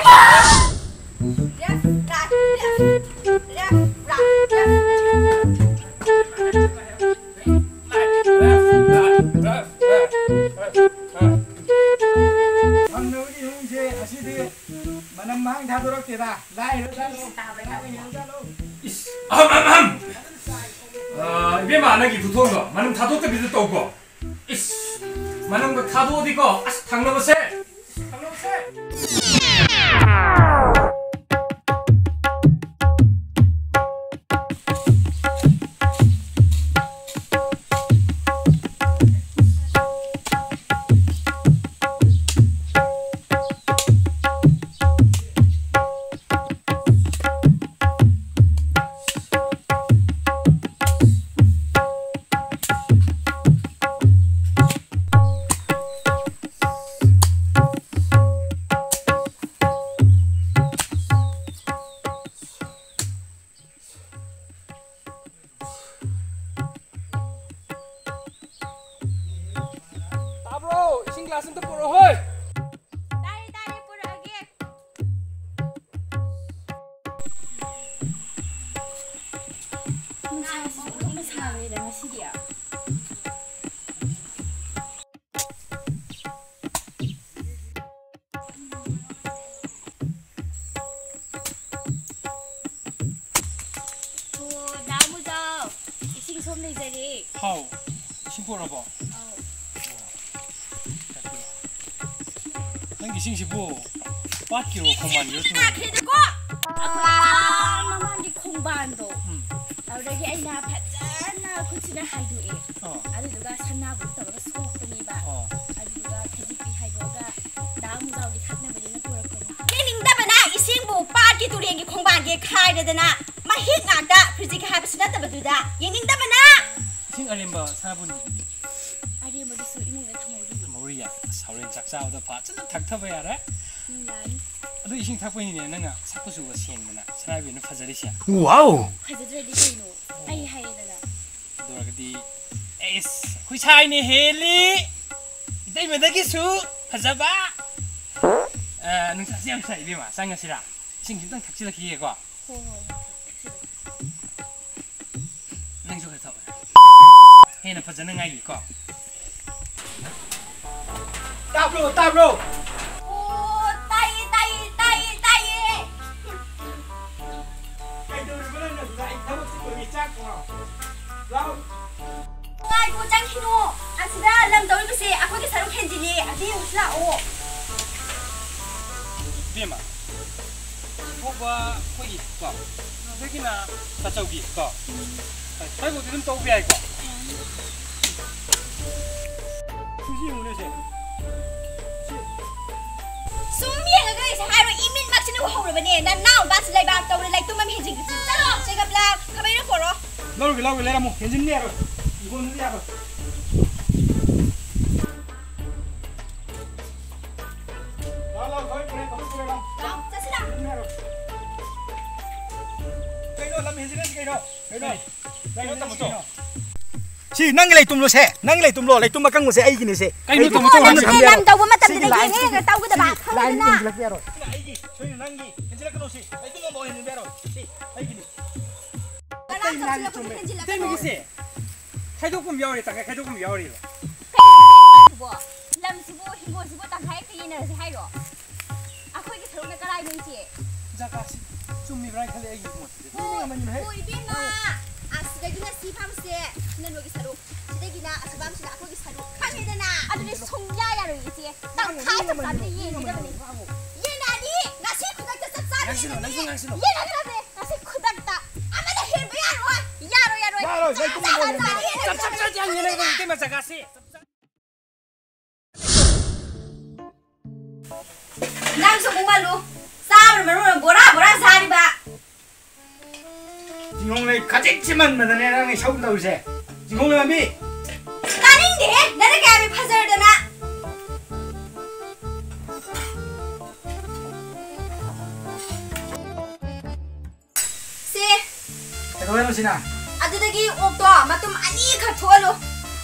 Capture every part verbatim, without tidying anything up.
Left, right, left, left, right, left. ꯐꯪꯅꯕꯒꯤ ꯏꯃꯨꯡꯁꯦ ꯉꯁꯤꯗꯤ ꯃꯅꯝ ꯃꯍꯥꯡ ꯊꯥꯗꯣꯔꯛꯇꯦꯗ꯫ ꯂꯥꯏꯔ ꯆꯠꯂꯣ꯫ ꯏꯁ, ꯑꯍꯝ, ꯑꯍꯝ, ꯑꯍꯝ꯫ ꯑ, ꯏꯕꯦꯝꯃ, ꯅꯪꯒꯤ ꯈꯨꯊꯣꯡꯗꯣ ꯃꯅꯝ ꯊꯥꯗꯣꯛꯇꯕꯤꯗ ꯇꯧꯀꯣ꯫ ꯏꯁ, ꯃꯅꯝꯒ ꯊꯥꯗꯣꯛꯑꯗꯤꯀꯣ, ꯑꯁ, ꯊꯪꯅꯕꯁꯦ, ꯊꯪꯅꯕꯁꯦ꯫ ꯇꯥꯕ꯭ꯔꯣ? ꯏꯁꯤꯡ ꯒ꯭ꯂꯥꯁ ꯑꯝꯇ ꯄꯨꯔꯛꯑꯣ, ꯍꯣꯏ꯫ ꯇꯥꯔꯦ, ꯇꯥꯔꯦ, ꯄꯨꯔꯛꯑꯒꯦ꯫ ꯅꯨꯡꯁꯥꯁꯤꯁꯨ ꯑꯣꯟꯊꯣꯛꯅ ꯁꯥꯈ꯭ꯔꯦꯗ ꯉꯁꯤꯗꯤ꯫ ꯑꯣ, ꯗꯥ ꯃꯨꯖꯥꯎ, ꯏꯁꯤꯡ ꯁꯣꯝ ꯂꯩꯖꯔꯦ꯫ ꯍꯥꯎ, ꯏꯁꯤꯡ ꯄꯨꯔꯛꯑꯕꯣ? ꯑꯧ꯫ ꯅꯪꯒꯤ ꯏꯁꯤꯡꯁꯤꯕꯨ ꯄꯥꯠꯀꯤꯔꯣ, ꯈꯣꯡꯕꯥꯟꯒꯤꯔꯣ? ꯇꯥꯈ꯭ꯔꯦꯗꯀꯣ? ꯑꯩꯈꯣꯏ ꯑꯥ ꯃꯃꯥꯡꯒꯤ ꯈꯣꯡꯕꯥꯟꯗꯣ, ꯎꯝ꯫ ꯑꯗꯨꯗꯒꯤ ꯑꯩꯅ ꯐꯖꯅ ꯈꯨꯠꯁꯤꯅ ꯍꯥꯏꯗꯣꯛꯑꯦ꯫ ꯑꯥ꯫ ꯑꯗꯨꯗꯨꯒ ꯁꯅꯥꯕꯨꯟ ꯇꯧꯔꯒ ꯁꯣꯛꯄꯅꯦꯕ꯫ ꯑꯥ꯫ ꯑꯗꯨꯗꯨꯒ ꯐꯤꯖꯤꯛꯇꯤ ꯍꯥꯏꯗꯣꯛꯑꯒ ꯗꯥ ꯃꯨꯖꯥꯎꯒꯤ ꯊꯛꯅꯕꯅꯤꯅ ꯄꯨꯔꯛꯄꯅꯦ꯫ ꯌꯦꯡꯅꯤꯡꯗꯕꯅ ꯏꯁꯤꯡꯕꯨ ꯄꯥꯠꯀꯤ ꯇꯨꯔꯦꯟꯒꯤ ꯈꯣꯡꯕꯥꯟꯒꯤ ꯈꯥꯏꯔꯗꯅ ꯃꯍꯤꯛ ꯉꯥꯛꯇ ꯐꯤꯖꯤꯛ ꯍꯥꯏꯕꯁꯨ ꯅꯠꯇꯕꯗꯨꯗ ꯌꯦꯡꯅꯤꯡꯗꯕꯅ꯫ ꯏꯁꯤꯡ ꯑꯔꯦꯝꯕ ꯁꯅꯥꯕꯨꯟꯗꯨꯗꯤ? ꯑꯔꯦꯝꯕꯗꯨꯁꯨ ꯏꯃꯨꯡꯗ ꯊꯝꯍꯧꯔꯤ꯫ ꯊꯝꯍꯧꯔꯤꯌꯦ? ꯑꯁ, ꯍꯣꯔꯦꯟ ꯆꯥꯛ ꯆꯥꯕꯗ ꯐꯖꯅ ꯊꯛꯊꯕ ꯌꯥꯔꯦ꯫ ꯎꯝ, ꯌꯥꯅꯤ꯫ ꯑꯗꯨ ꯏꯁꯤꯡ ꯊꯛꯄꯩꯅꯤꯅꯦ ꯅꯪꯅ ꯁꯛ ꯀꯨꯆꯨꯒ ꯁꯦꯡꯗꯅ ꯁꯅꯥꯕꯤꯅ ꯐꯖꯔꯤꯁꯦ꯫ ꯋꯥꯎ! ꯐꯖꯗ꯭ꯔꯗꯤ ꯀꯩꯅꯣ? ꯑꯩ ꯍꯥꯏꯌꯦꯗꯅ꯫ ꯑꯗꯨ ꯑꯣꯏꯔꯒꯗꯤ, ꯑꯦꯁ, ꯑꯩꯈꯣꯏ ꯁꯥꯏꯅ ꯍꯦꯜꯂꯤ꯫ ꯏꯇꯩꯃꯗꯒꯤꯁꯨ ꯐꯖꯕ꯫ ꯑ, ꯅꯨꯡꯁꯥꯁꯦ ꯌꯥꯝ ꯁꯥꯏ, ꯏꯕꯦꯝꯃ꯫ ꯆꯪꯉꯁꯤꯔꯥ? ꯏꯁꯤꯡ ꯈꯤꯇꯪ ꯊꯛꯆꯤꯜꯂꯛꯈꯤꯒꯦꯀꯣ꯫ ꯍꯣꯏ, ꯍꯣꯏ, ꯍꯣꯏ꯫ ꯅꯪꯁꯨ ꯈꯔ ꯊꯛꯑꯣ꯫ ꯍꯦꯟꯅ ꯐꯖꯅ ꯉꯥꯏꯒꯦꯀꯣ꯫ ꯇꯥꯕ꯭ꯔꯣ, ꯇꯥꯕ꯭ꯔꯣ? ꯑꯣ, ꯇꯥꯏꯌꯦ, ꯇꯥꯏꯌꯦ, ꯇꯥꯏꯌꯦ, ꯇꯥꯏꯌꯦ꯫ ꯀꯩꯗꯧꯔꯤꯕ ꯅꯪꯅ ꯑꯗꯨꯗ? ꯑꯩ ꯊꯕꯛ ꯆꯤꯟꯕꯒꯤ ꯆꯥꯛ ꯊꯣꯡꯉꯣ꯫ ꯂꯥꯎ꯫ ꯉꯥꯏꯈꯣ, ꯆꯪꯈꯤꯅꯨ꯫ ꯑꯁꯤꯗ ꯂꯝ ꯇꯧꯔꯤꯕꯁꯦ ꯑꯩꯈꯣꯏꯒꯤ ꯁꯔꯨꯛ ꯍꯦꯟꯖꯤꯜꯂꯤ꯫ ꯑꯝꯇ ꯌꯦꯡꯉꯨꯁꯤ ꯂꯥꯛꯑꯣ꯫ ꯏꯕꯦꯝꯃ, ꯁꯤ ꯐꯥꯎꯕ ꯑꯩꯈꯣꯏꯒꯤ ꯀꯣ, ꯑꯗꯒꯤꯅ ꯇꯥꯆꯧꯒꯤ ꯀꯣ, ꯁ꯭ꯋꯥꯏꯐꯥꯎꯗꯤ ꯑꯗꯨꯝ ꯇꯧꯕ ꯌꯥꯏꯀꯣ꯫ ꯁꯤꯁꯤ ꯌꯦꯡꯉꯨꯅꯦ ꯁꯦ꯫ ꯁꯤ꯫ ꯁꯨꯝ ꯌꯦꯡꯉꯒ ꯂꯩꯁꯦ ꯍꯥꯏꯔꯣ? ꯏꯃꯤꯠꯃꯛꯁꯤꯅ ꯎꯍꯧꯔꯕꯅꯦ꯫ ꯅꯅꯥꯎ ꯅꯨꯄꯥꯁꯤ ꯂꯩꯕꯥꯛ ꯇꯧꯔꯦ, ꯂꯩꯇꯨꯝ ꯑꯃ ꯍꯦꯟꯖꯤꯟꯈꯤꯁꯤ꯫ ꯆꯠꯂꯣ, ꯆꯦꯒꯞꯂꯥ, ꯈꯥꯕꯩꯅ ꯄꯣꯔꯣ꯫ ꯂꯧꯔꯒꯦ, ꯂꯧꯔꯒꯦ, ꯂꯩꯔꯝꯃꯣ꯫ ꯍꯦꯟꯖꯤꯟꯕ ꯌꯥꯔꯣꯏ꯫ ꯏꯕꯣꯟꯗꯨꯗꯤ ꯌꯥꯔꯣꯏ꯫ ꯂꯥꯎ, ꯂꯥꯎ, ꯊꯣꯏ ꯄꯨꯔꯦ, ꯊꯣꯏ ꯄꯨꯔꯦ, ꯂꯥꯎ꯫ ꯂꯥꯎ, ꯆꯠꯁꯤ ꯂꯥꯎ꯫ ꯀꯩꯅꯣ, ꯂꯝ ꯍꯦꯟꯖꯤꯜꯂꯛꯏꯁꯤ ꯀꯩꯅꯣ? ꯀꯩꯅꯣ? ꯀꯩꯅꯣ, ꯇꯥꯃꯣ ꯆꯧ? ꯁꯤ ꯅꯪꯒꯤ ꯂꯩꯇꯨꯝꯂꯣ ꯁꯦ, ꯅꯪꯒꯤ ꯂꯩꯇꯨꯝꯂꯣ, ꯂꯩꯇꯨꯝ ꯑꯀꯪꯕꯁꯦ ꯑꯩꯒꯤꯅꯦ ꯁꯦ꯫ ꯀꯩꯅꯣ, ꯑꯩꯒꯤꯅꯦ꯫ ꯇꯥꯃꯣ ꯆꯧ? ꯅꯪ ꯅꯪꯒꯤ ꯊꯝꯕꯤꯔꯣ꯫ ꯂꯝ ꯇꯧꯕ ꯃꯇꯝꯗꯅ ꯁꯤꯒꯤ ꯂꯥꯏꯟꯁꯦ, ꯌꯦꯡꯉ ꯌꯦꯡꯉ ꯇꯧꯒꯗꯕ, ꯁꯤꯒꯤ ꯂꯥꯏꯟꯁꯦ ꯈꯪꯉꯦꯗꯅ? ꯍꯦꯟꯖꯤꯜꯂꯛꯄ ꯌꯥꯔꯣꯏ꯫ ꯑꯩꯒꯤ, ꯁꯣꯏꯅ ꯅꯪꯒꯤ, ꯍꯦꯟꯖꯤꯜꯂꯛꯀꯅꯣ ꯁꯤ, ꯂꯩꯇꯨꯝ ꯑꯃꯐꯥꯎ ꯍꯦꯟꯖꯤꯟꯕ ꯌꯥꯔꯣꯏ꯫ ꯁꯤ ꯑꯩꯒꯤꯅꯤ꯫ ꯀꯅꯥ ꯑꯇꯩ ꯂꯥꯏꯟ ꯆꯠꯁꯤꯜꯂꯛꯄꯗ ꯆꯨꯝꯃꯦ꯫ ꯍꯦꯟꯖꯤꯜꯂꯛꯀꯅꯣ? ꯏꯇꯩꯃꯒꯤꯁꯦ ꯈꯥꯏꯗꯣꯛꯄ ꯑꯃ ꯌꯥꯎꯔꯤ, ꯇꯪꯈꯥꯏ ꯈꯥꯏꯗꯣꯛꯄ ꯑꯃ ꯌꯥꯎꯔꯤꯕ꯫ ꯀꯩꯅꯣ ꯆꯦ ꯅꯨꯡꯉꯥꯏꯗꯨꯕꯣ? ꯂꯝꯁꯤꯕꯨ, ꯍꯤꯡꯒꯣꯜꯁꯤꯕꯨ ꯇꯪꯈꯥꯏ ꯍꯦꯛꯇ ꯌꯦꯟꯅꯔꯁꯤ ꯍꯥꯏꯔꯣ? ꯑꯩꯈꯣꯏꯒꯤ ꯁꯔꯨꯛꯅ ꯀꯔꯥꯏꯅꯣ, ꯏꯆꯦ? ꯖꯒꯥꯁꯤ ꯆꯨꯝꯃꯤꯕ꯭ꯔꯥ ꯍꯥꯏꯅ ꯈꯜꯂꯦ ꯑꯩꯒꯤ ꯃꯣꯠꯇꯗꯤ꯫ ꯍꯣ, ꯅꯣꯏꯅ ꯉꯝꯃꯅꯤꯅꯦ꯫ ꯍꯣ, ꯏꯕꯦꯝꯃ, ꯑꯁꯤꯗꯒꯤꯅ ꯁꯤ ꯐꯥꯝꯁꯦ ꯁꯤꯅ ꯅꯣꯏꯒꯤ ꯁꯔꯨꯛ, ꯁꯤꯗꯒꯤꯅ ꯑꯁꯤ ꯐꯥꯝꯁꯤꯅ ꯑꯩꯈꯣꯏꯒꯤ ꯁꯔꯨꯛ꯫ ꯈꯪꯉꯦꯗꯅ? ꯑꯗꯨꯗꯤ ꯁꯨꯡꯌꯥ ꯌꯥꯔꯣꯏ, ꯏꯆꯦ꯫ ꯇꯪꯈꯥꯏ ꯆꯞ ꯆꯥꯕꯤꯗ ꯌꯦꯟꯒꯗꯕꯅꯤ꯫ ꯌꯦꯟꯅꯅꯤ! ꯉꯁꯤ ꯈꯨꯗꯛꯇ ꯆꯞ ꯆꯥꯅ ꯉꯥꯡꯁꯤꯜꯂꯣ, ꯌꯦꯟꯅꯅꯤ! ꯅꯪꯁꯨ ꯉꯥꯡꯁꯤꯜꯂꯣ꯫ ꯌꯦꯟꯅꯒꯗꯕꯅꯦ! ꯉꯁꯤ ꯈꯨꯗꯛꯇ! ꯑꯃꯅ ꯍꯦꯟꯕ ꯌꯥꯔꯣꯏ! ꯌꯥꯔꯣꯏ, ꯌꯥꯔꯣꯏ! ꯌꯥꯔꯣꯏ, ꯆꯞ ꯂꯩꯇꯨꯝ ꯆꯥꯅ ꯌꯦꯟꯅꯅꯤ! ꯌꯦꯟꯅꯒꯗꯕꯅꯤ! ꯆꯞ ꯆꯞ ꯆꯞ ꯌꯦꯟꯅꯒꯗꯕꯅꯤ! ꯏꯇꯩꯃ, ꯖꯒꯥꯁꯤ! ꯅꯪꯁꯨ ꯑꯃꯨꯛ ꯃꯜꯂꯨ꯫ ꯆꯥꯕꯅ ꯃꯔꯣꯟ ꯑꯃ ꯕꯣꯔꯥ ꯕꯣꯔꯥ ꯆꯥꯔꯤꯕ꯫ ꯆꯤꯡꯈꯣꯡ ꯂꯩ ꯈꯖꯤꯛ ꯆꯤꯃꯟꯕꯗꯅꯦ ꯅꯪꯅ ꯏꯁꯧ ꯇꯧꯔꯤꯁꯦ꯫ ꯆꯤꯡꯈꯣꯡ ꯂꯩ ꯄꯥꯝꯕꯤ꯫ ꯇꯥꯅꯤꯡꯗꯦꯍꯦ, ꯅꯪꯅ ꯀꯌꯥꯝ ꯐꯖꯔꯗꯅ꯫ ꯁꯦ꯫ ꯀꯩꯗꯧꯔꯦ ꯃꯁꯤꯅ? ꯑꯗꯨꯗꯒꯤ ꯑꯣꯛꯇꯣ ꯃꯇꯨꯝ ꯑꯅꯤꯈꯛ ꯊꯣꯛꯍꯜꯂꯨ꯫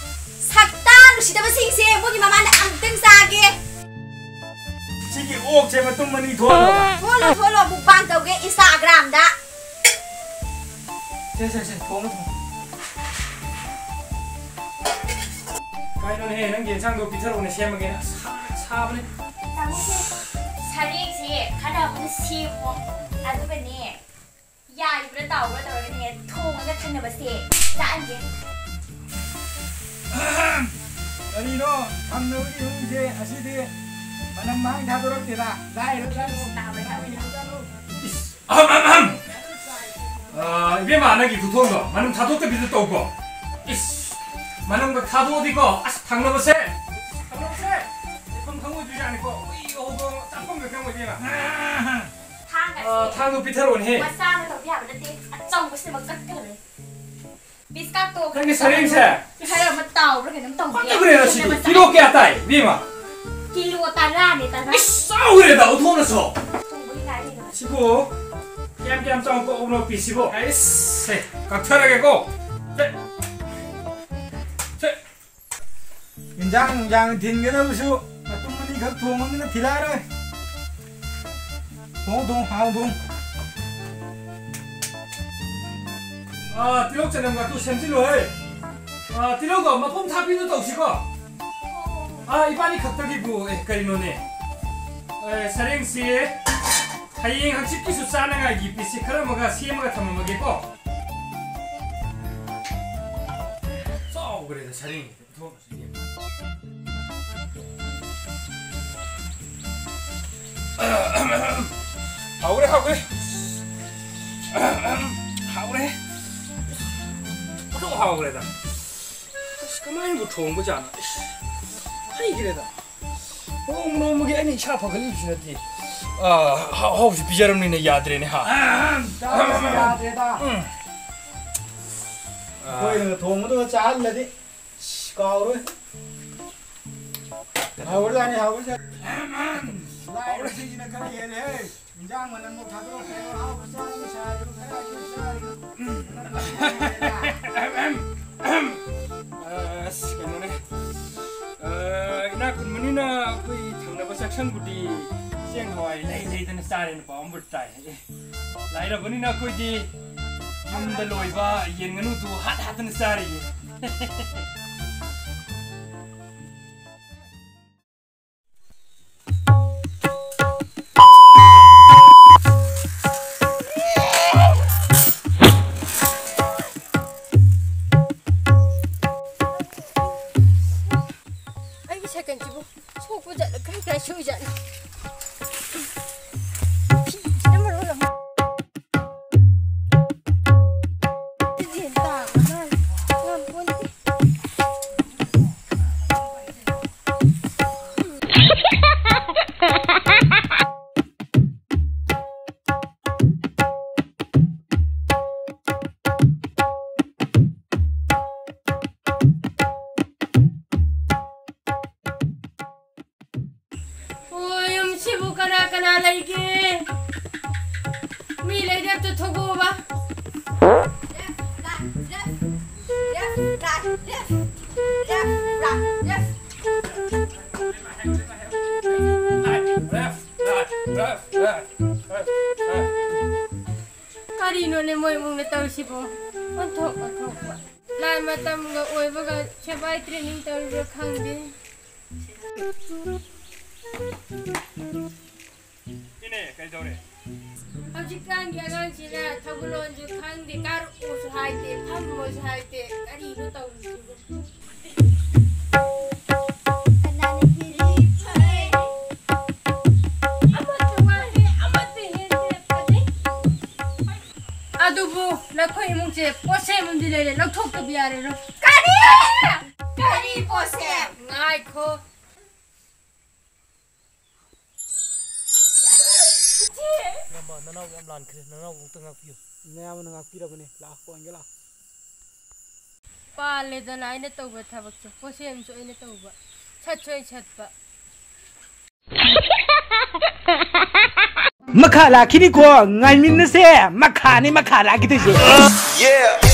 ꯁꯛꯇꯥ ꯅꯨꯡꯁꯤꯗꯕꯁꯤꯡꯁꯦ ꯃꯣꯏꯒꯤ ꯃꯃꯥꯡꯗ ꯑꯃꯨꯛꯇꯪ ꯆꯥꯒꯦ꯫ ꯁꯤꯒꯤ ꯑꯣꯛꯁꯦ ꯃꯇꯨꯝ ꯑꯅꯤ ꯊꯣꯛꯑꯒ꯫ ꯊꯣꯛꯂꯣ, ꯊꯣꯛꯂꯣ, mukbang ꯇꯧꯒꯦ Instagram-ꯗ꯫ ꯁꯦ, ꯁꯦ, ꯁꯦ, ꯊꯣꯡꯉꯣ, ꯊꯣꯡꯉꯣ꯫ ꯀꯩꯅꯣꯅꯦꯍꯦ, ꯅꯪꯒꯤ ꯌꯦꯟꯁꯥꯡꯗꯣ ꯄꯤꯊꯔꯛꯎꯅꯦ, ꯁꯦꯝꯃꯒꯦ꯫ ꯑꯁ, ꯁꯥ-, ꯁꯥꯕꯅꯦ꯫ ꯇꯥꯃꯣꯁꯦ, ꯁꯔꯦꯡꯁꯦ ꯈꯔ ꯑꯃꯅ ꯁꯦꯝꯃꯣ, ꯑꯗꯨꯒꯅꯦ, ꯌꯥꯏꯕ꯭ꯔꯥ ꯇꯥꯎꯕ꯭ꯔꯥ ꯇꯧꯔꯒꯅꯦ, ꯊꯣꯡꯉꯒ ꯊꯝꯅꯕꯁꯦ ꯆꯥꯍꯟꯒꯦ꯫ ꯀꯔꯤꯅꯣ ꯊꯝꯅꯕꯒꯤ ꯏꯃꯨꯡꯁꯦ? ꯑꯁꯤꯗꯤ ꯃꯅꯝ ꯃꯍꯥꯡ ꯊꯥꯗꯣꯔꯛꯇꯦꯗ꯫ ꯂꯥꯏꯔꯕ ꯆꯥꯂꯨ꯫ ꯇꯥꯕ꯭ꯔꯥ, ꯇꯥꯕ꯭ꯔꯥ? ꯆꯥꯂꯨ꯫ ꯏꯁ, ꯑꯍꯝ, ꯑꯍꯝ꯫ ꯑ, ꯏꯕꯦꯝꯃ, ꯅꯪꯒꯤ ꯈꯨꯊꯣꯡꯗꯣ ꯃꯅꯝ ꯊꯥꯗꯣꯛꯇꯕꯤꯗ ꯇꯧꯀꯣ꯫ ꯏꯁ, ꯃꯅꯝꯒ ꯊꯥꯗꯣꯛꯑꯗꯤꯀꯣ, ꯑꯁ, ꯊꯪꯅꯕꯁꯦ, ꯊꯪꯅꯕꯁꯦ ꯂꯩꯐꯝ ꯈꯪꯉꯣꯏꯗꯣꯏꯖꯥꯠꯅꯤꯀꯣ꯫ ꯎꯏ, ꯍꯧꯗꯣꯡ ꯆꯥꯐꯝꯒ ꯈꯪꯉꯣꯏ, ꯏꯕꯦꯝꯃ꯫ ꯊꯥꯡꯒꯁꯦ ꯑ, ꯊꯥꯡꯗꯣ ꯄꯤꯊꯔꯛꯑꯣꯅꯦꯍꯦ꯫ ꯃꯆꯥꯅ ꯇꯧꯕ ꯌꯥꯕ ꯅꯠꯇꯦ, ꯑꯆꯧꯕꯁꯤꯅ ꯀꯛꯀꯗꯕꯅꯦ꯫ ꯄꯤꯁ ꯀꯥꯛꯇꯣ ꯅꯪꯒꯤ ꯁꯔꯦꯡꯁꯦ ꯈꯔ ꯑꯃ ꯇꯥꯎꯕ꯭ꯔꯥ ꯀꯩꯅꯣꯝ ꯇꯧꯕꯤꯌꯦ꯫ ꯐꯠꯇꯕꯅꯦ ꯉꯁꯤꯗꯤ꯫ ꯃꯆꯥ ꯀꯤꯂꯣ ꯀꯌꯥ ꯇꯥꯏ, ꯏꯕꯦꯝꯃ? ꯀꯤꯂꯣ ꯇꯔꯥꯅꯦ, ꯇꯔꯥ꯫ ꯏꯁ, ꯆꯥꯎꯈ꯭ꯔꯦꯗ, ꯑꯣꯟꯊꯣꯛꯅꯁꯨ꯫ ꯊꯣꯡꯕꯒꯤ ꯉꯥꯏꯔꯤꯅꯦ꯫ ꯁꯤꯕꯨ ꯀꯌꯥꯝ ꯀꯌꯥꯝ ꯆꯥꯎꯅ ꯀꯛꯎꯅꯣ ꯄꯤꯁꯁꯤꯕꯨ? ꯑꯩꯁ, ꯁꯦ, ꯀꯛꯊꯔꯒꯦꯀꯣ꯫ ꯁꯦ, ꯁꯦ꯫ ꯏꯟꯖꯥꯡ ꯅꯨꯡꯖꯥꯡ ꯊꯤꯟꯒꯗꯕꯁꯨ ꯃꯇꯨꯝ ꯑꯅꯤꯈꯛ ꯊꯣꯡꯕꯅꯤꯅ ꯊꯤꯜꯂꯛꯑꯔꯣꯏ꯫ ꯊꯣꯡ, ꯊꯣꯡ, ꯍꯥꯎ, ꯊꯣꯡ꯫ ꯑꯥ, ꯇꯤꯜꯍꯧ ꯆꯅꯝꯒ ꯇꯨ ꯁꯦꯝꯖꯤꯜꯂꯣꯍꯦ꯫ ꯑꯥ, ꯇꯤꯜꯍꯧꯗꯣ ꯃꯄꯨꯝ ꯊꯥꯕꯤꯗꯨ ꯇꯧꯁꯤꯀꯣ꯫ ꯑꯥ, ꯏꯕꯥꯅꯤ ꯈꯛꯇꯒꯤꯕꯨ, ꯑꯦ, ꯀꯔꯤꯅꯣꯅꯦ? ꯑꯦ, ꯁꯔꯦꯡꯁꯤ ꯍꯌꯦꯡ ꯍꯪꯆꯤꯠꯀꯤꯁꯨ ꯆꯥꯅꯉꯥꯏꯒꯤ ꯄꯤꯁꯁꯤ ꯈꯔ ꯑꯃꯒ ꯁꯦꯝꯃꯒ ꯊꯝꯃꯝꯃꯒꯦꯀꯣ꯫ ꯆꯥꯎꯈ꯭ꯔꯦꯗ ꯁꯔꯦꯡꯁꯤꯗꯤ꯫ ꯍꯥꯎꯈ꯭ꯔꯦ, ꯍꯥꯎꯈ꯭ꯔꯦ꯫ ꯍꯥꯎꯈ꯭ꯔꯦ꯫ ꯑꯣꯟꯊꯣꯛ ꯍꯥꯎꯈ꯭ꯔꯦꯗ꯫ ꯑꯁ, ꯀꯃꯥꯏꯅꯕꯨ ꯊꯣꯡꯕꯖꯥꯠꯅꯣ? ꯑꯁ, ꯍꯩꯈ꯭ꯔꯦꯗ꯫ ꯅꯣꯡꯃ ꯅꯣꯡꯃꯒꯤ ꯑꯩꯅ ꯏꯁꯥ ꯐꯒꯠꯂꯤꯕꯁꯤ ꯅꯠꯇꯦ꯫ ꯑꯥ, ꯑꯍꯥꯎ-, ꯑꯍꯥꯎꯕꯁꯤ ꯄꯤꯖꯔꯕꯅꯤꯅ ꯌꯥꯗ꯭ꯔꯦꯅꯦ, ꯍꯥ? ꯆꯥꯕꯁꯨ ꯌꯥꯗ꯭ꯔꯦꯗ꯫ ꯎꯝ꯫ ꯑꯩꯈꯣꯏꯅ ꯊꯣꯡꯕꯗꯨꯒ ꯆꯥꯍꯜꯂꯗꯤ꯫ ꯏꯁ, ꯀꯥꯎꯔꯣꯏ꯫ ꯍꯥꯎꯔꯖꯥꯠꯅꯤ, ꯍꯥꯎꯔꯖꯥꯠꯅꯤ꯫ ꯂꯥꯏꯔꯕꯁꯤꯡꯁꯤꯅ ꯈꯔ ꯍꯦꯜꯂꯦꯍꯦ꯫ ꯏꯟꯖꯥꯡ ꯃꯅꯝꯐꯥꯎ ꯊꯥꯗꯣꯔꯛꯇ꯭ꯔꯦ꯫ ꯑꯍꯥꯎꯕ ꯆꯥꯕꯒꯤ ꯁꯥꯗꯨ ꯈꯔ ꯑꯗꯨꯝ ꯆꯥꯔꯤꯕ꯫ ꯑꯁ, ꯀꯩꯅꯣꯅꯦ꯫ ꯑ, ꯏꯅꯥꯛ ꯈꯨꯟꯕꯅꯤꯅ ꯑꯩꯈꯣꯏ ꯊꯪꯅꯕ ꯆꯥꯛ ꯈꯪꯕꯨꯗꯤ ꯆꯦꯡ ꯍꯋꯥꯏ ꯂꯩ ꯂꯩꯗꯅ ꯆꯥꯔꯦꯅ ꯄꯥꯎ ꯑꯃꯕꯨꯗꯤ ꯇꯥꯏ꯫ ꯑꯦ, ꯂꯥꯏꯔꯕꯅꯤꯅ ꯑꯩꯈꯣꯏꯗꯤ ꯌꯨꯝꯗ ꯂꯣꯏꯕ ꯌꯦꯟ ꯉꯥꯅꯨꯗꯨ ꯍꯥꯠ ꯍꯥꯠꯇꯅ ꯆꯥꯔꯤꯌꯦ꯫ ꯑꯩꯒꯤ ꯁꯥꯏꯀꯜꯁꯤꯕꯨ ꯁꯣꯛꯄ ꯖꯥꯠꯂ? ꯀꯥꯏ ꯀꯥꯏ ꯁꯣꯛꯏ ꯖꯥꯠꯅꯣ? ꯐꯤꯁꯤꯅ ꯃꯔꯣꯜ ꯑꯃ꯫ ꯁꯤꯗꯤ ꯍꯦꯟꯅ ꯇꯥꯕ ꯃꯥꯜꯂꯦ꯫ ꯉꯝꯄꯣꯟꯇꯦ꯫ ꯑꯣ, ꯌꯨꯝꯁꯤꯕꯨ ꯀꯅꯥ ꯀꯅꯥ ꯂꯩꯒꯦ? ꯃꯤ ꯂꯩꯔꯦ, ꯑꯝꯇ ꯊꯣꯛꯂꯛꯑꯣꯕ꯫ ꯀꯔꯤꯅꯣꯅꯦ ꯃꯣꯏ ꯏꯃꯨꯡꯅ ꯇꯧꯔꯤꯁꯤꯕꯣ? ꯑꯣꯟꯊꯣꯛ ꯑꯣꯟꯊꯣꯛꯄ꯫ ꯂꯥꯟ ꯃꯇꯝꯒ ꯑꯣꯏꯕꯒ ꯁꯦꯄꯥꯏ training ꯇꯧꯔꯤꯕ꯭ꯔꯥ ꯈꯪꯗꯦ꯫ ꯏꯅꯦ, ꯀꯩꯗꯧꯔꯦ? ꯍꯧꯖꯤꯛꯀꯥꯟꯒꯤ ꯑꯉꯥꯡꯁꯤꯅ ꯊꯧꯒꯜꯂꯣꯟꯁꯨ ꯈꯪꯗꯦ, ꯀꯥꯔꯛꯑꯣꯁꯨ ꯍꯥꯏꯗꯦ, ꯐꯝꯃꯣꯁꯨ ꯍꯥꯏꯗꯦ, ꯀꯔꯤꯅꯣ ꯇꯧꯔꯤꯁꯤꯕꯣ? ꯀꯅꯥꯅ ꯍꯦꯜꯂꯤ ꯐꯩ? ꯑꯃꯠꯇ ꯋꯥꯠꯂꯦ, ꯑꯃꯠꯇ ꯍꯦꯟꯗꯦ ꯐꯖꯩ꯫ ꯑꯗꯨꯕꯨ ꯅꯈꯣꯏ ꯏꯃꯨꯡꯁꯦ ꯄꯣꯠꯁꯦꯝ ꯑꯃꯗꯤ ꯂꯩꯔꯦ, ꯂꯧꯊꯣꯛꯇꯕ ꯌꯥꯔꯦꯔꯣ꯫ ꯀꯔꯤ? ꯀꯔꯤ ꯄꯣꯠꯁꯦꯝ? ꯉꯥꯏꯈꯣ꯫ ꯏꯆꯦ! ꯏꯌꯥꯝꯕ, ꯅꯅꯥꯎ ꯌꯥꯝ ꯂꯥꯟꯈ꯭ꯔꯦ, ꯅꯅꯥꯎ ꯑꯃꯨꯛꯇ ꯉꯥꯛꯄꯤꯌꯨ꯫ ꯅꯌꯥꯝꯕꯅ ꯉꯥꯛꯄꯤꯔꯕꯅꯦ, ꯂꯥꯛꯑꯣ, ꯄꯣꯟꯒꯦ ꯂꯥꯛꯑꯣ꯫ ꯄꯥꯜꯂꯦꯗꯅ ꯑꯩꯅ ꯇꯧꯕ ꯊꯕꯛꯁꯦ, ꯄꯣꯠꯁꯦꯝꯁꯨ ꯑꯩꯅ ꯇꯧꯕ, ꯁꯠꯁꯨ ꯑꯩ ꯁꯠꯄ꯫ ꯃꯈꯥ ꯂꯥꯛꯈꯤꯅꯤꯀꯣ, ꯉꯥꯏꯃꯤꯟꯅꯁꯦ, ꯃꯈꯥꯅꯤ ꯃꯈꯥ ꯂꯥꯛꯈꯤꯗꯣꯏꯁꯦ꯫ Yeah.